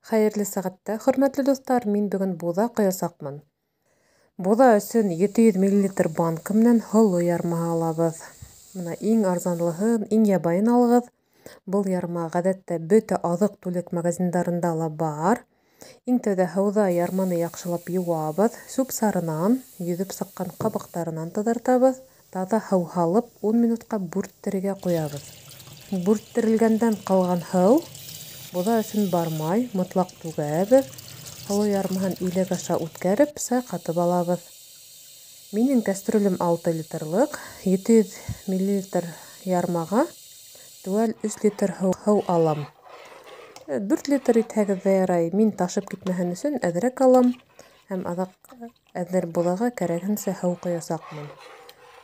Хәйерле сәғәттә, хөрмәтле дуҫтар, мин бөгөн буҙа ҡоясаҡмын. Буҙа өсөн 700 мл банка менән һоло ярмаһы алабыҙ. Бына иң арзанлыһын, иң ябайын алығыҙ. Был ярма ғәҙәттә бөтә аҙыҡ-түлек магазиндарында ла бар. Иң тәүҙә һыуҙа ярманы яҡшылап йыуабыҙ, сүп-сарынан, йөҙөп сыҡҡан ҡабыҡтарынан таҙартабыҙ. Таҙа һыу һалып, 10 минутҡа бүрттерергә ҡуябыҙ. Бүрттерелгәндән ҡалған һыу буҙа өсөн бармай, мотлаҡ түгәбеҙ. Һоло ярмаһын иләк аша үткәреп, сайҡатып алабыҙ. Минең кәстрүлем 6 литрлыҡ, 700 мл ярмаға теүәл 3 литр һыу алам. 4 литр итһәгеҙ ҙә ярай, мин ташып китмәһен өсөн әҙерәк алам һәм аҙаҡ әҙер буҙаға кәрәгенсә һыу ҡоясаҡмын.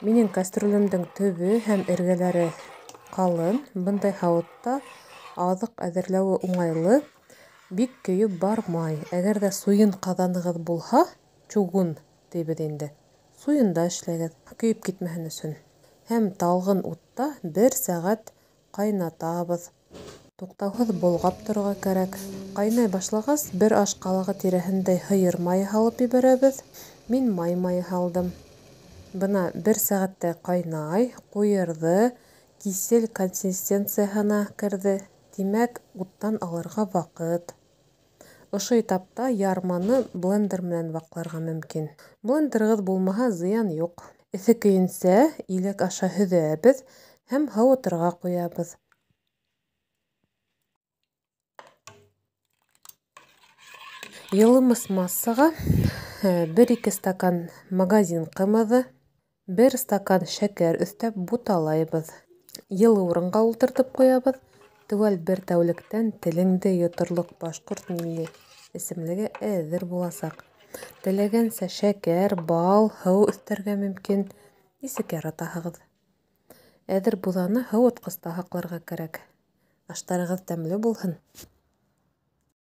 Минең кәстрүлемдең төбө һәм эргәләре ҡалын, бындай һауытта аҙыҡ әҙерләүе уңайлы, бик көйөп бармай. Әгәр ҙә суйын ҡаҙанығыҙ булһа, чугун тибеҙ инде, суйында эшләгеҙ, көйөп китмәһен өсөн. Һәм талғын утта 1 сәғәт ҡайнатабыҙ. Туҡтауһыҙ болғап торорға кәрәк. Ҡайнай башлағас, бер аш ҡалағы тирәһендәй һыйыр майы һалып ебәрәбеҙ. Мин май майы һалдым. Бына 1 сәғәттә ҡайнай, ҡуйырҙы, кисель консистенцияһына керҙе. Тимәк, уттан алырға ваҡыт. Ошо этапта ярманы блендер менән ваҡларға мөмкин. Блендерығыҙ булмаһа, зыян юҡ. Эҫе көйөнсә иләк аша һөҙәбеҙ һәм һыуытырға ҡуябыҙ. Йылымыс массаға 1-2 стакан магазин ҡымыҙы, 1 стакан шәкәр өҫтәп буталайбыҙ. Йылы урынға ултыртып ҡуябыҙ. Теүәл бер тәүлектән телеңде йоторлоҡ башҡорт милли эсемлеге әҙер буласаҡ. Теләгәнсә шәкәр, бал, һыу өҫтәргә мөмкин, нисек яратаһығыҙ. Әҙер буҙаны һыуытҡыста һаҡларға кәрәк. Аштарығыҙ тәмле булһын.